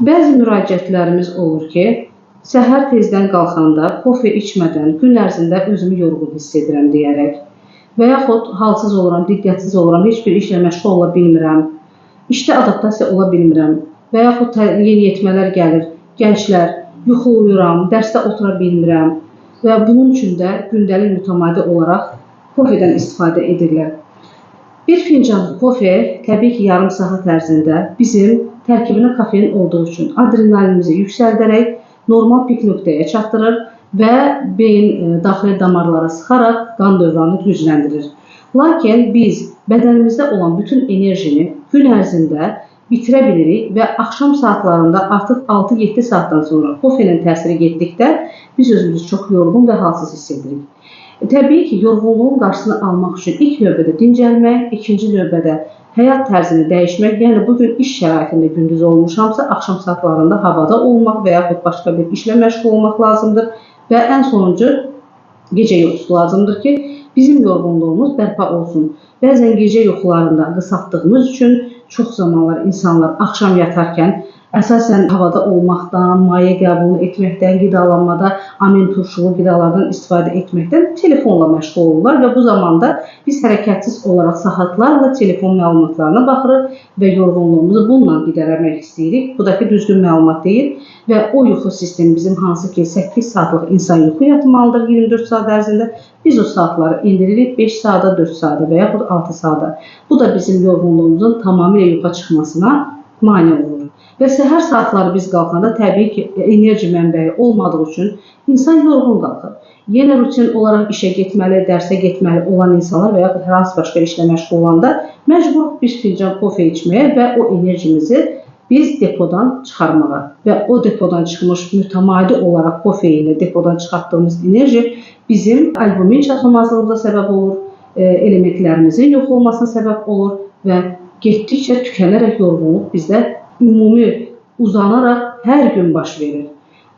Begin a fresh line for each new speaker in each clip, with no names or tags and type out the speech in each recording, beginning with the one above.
Bəzi müraciətlərimiz olur ki, səhər tezdən qalxanda kofe içmədən gün ərzində özümü yorğun hiss edirəm deyərək və yaxud halsız oluram, diqqətsiz oluram, heç bir işlə məşğul ola bilmirəm, işdə adaptasiya ola bilmirəm və yaxud yeniyetmələr gəlir, gənclər, yuxuluyuram, dərsdə otura bilmirəm və bunun üçün də gündəlik mütəmadi olaraq kofedən istifadə edirlər. Bir fincan kofe təbii ki, yarım saat ərzində bizim tərkibində kofein olduğu üçün adrenalinimizi yüksəldərək normal pik nöqtəyə çatdırır və beyin daxili damarlara sıxaraq qan dövranını gücləndirir. Lakin biz bədənimizdə olan bütün enerjini gün ərzində bitirə bilirik və axşam saatlarında artıq 6-7 saatdan sonra kofeinin təsiri getdikdə biz özümüzü çox yorğun və halsız hiss edirik. Təbii ki, yorğunluğun qarşısını almaq üçün ilk növbədə dincəlmək, ikinci növbədə həyat tərzini dəyişmək, yəni bu gün iş şəraitində gündüz olmuşamsa, axşam saatlarında havada olmaq və yaxud başqa bir işlə məşğul olmaq lazımdır və ən sonuncu gecə yuxusu lazımdır ki, bizim yorğunluğumuz bərpa olsun. Bəzən gecə yuxularında qısaltdığımız üçün çox zamanlar insanlar axşam yatarkən əsasən havada olmaqdan, maye qəbul etməkdən, qidalanmada amin turşulu qidalardan istifadə etməkdən telefonla məşğul olurlar və bu zamanda biz hərəkətsiz olaraq saatlarla telefon məlumatlarına baxırıq və yorğunluğumuzu bununla gidərmək istəyirik. Bu da ki, düzgün məlumat deyil və o yuxu sistemi bizim hansı ki 8 saatlıq insan yuxu yatmalıdır 24 saat ərzində, biz o saatları indiririk 5 saata, 4 saata və yaxud 6 saata. Bu da bizim yorğunluğumuzun tamamilə yoxa çıxmasına mane olur. Və səhər saatları biz qalxanda təbii ki, enerji mənbəyi olmadığı üçün insan yorğun qalxır. Yenə rutin olaraq işə getməli, dərsə getməli olan insanlar və yaxud hər hansı başqa işlə məşğul olanda məcburuq bir fincan kofe içməyə və o enerjimizi biz depodan çıxarmağa və o depodan çıxmış mütəmadi olaraq kofeinlə depodan çıxartdığımız enerji bizim albumin çatışmazlığımıza səbəb olur, elementlərimizin yox olmasına səbəb olur və getdikcə tükənərək yorğunluq bizdə ümumi uzanaraq hər gün baş verir.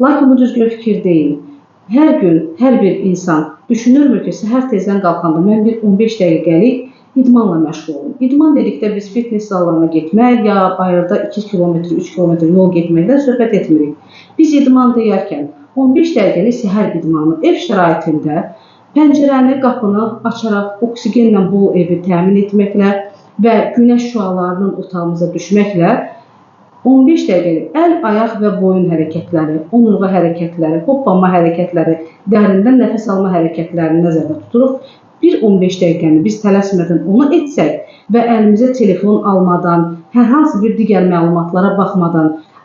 Lakin bu düzgün fikir deyil. Hər gün, hər bir insan düşünürmü ki, səhər tezdən qalxanda mən bir 15 dəqiqəlik idmanla məşğul olum. İdman dedikdə biz fitness zallarına getmək ya bayırda 2 kilometr, 3 kilometr yol getməkdən söhbət etmirik. Biz idman deyərkən 15 dəqiqəlik səhər idmanı ev şəraitində pəncərəni, qapını açaraq oksigenlə bol evi təmin etməklə və günəş şüalarının otağımıza düşməklə 15 dəqiqəlik əl, ayaq və boyun hərəkətləri, onurğa hərəkətləri, hoppanma hərəkətləri, dərindən nəfəs alma hərəkətlərini nəzərdə tuturuq. Bir 15 dəqiqəni biz tələsmədən onu etsək və əlimizə telefon almadan, hər hansı bir digər məlumatlara baxmadan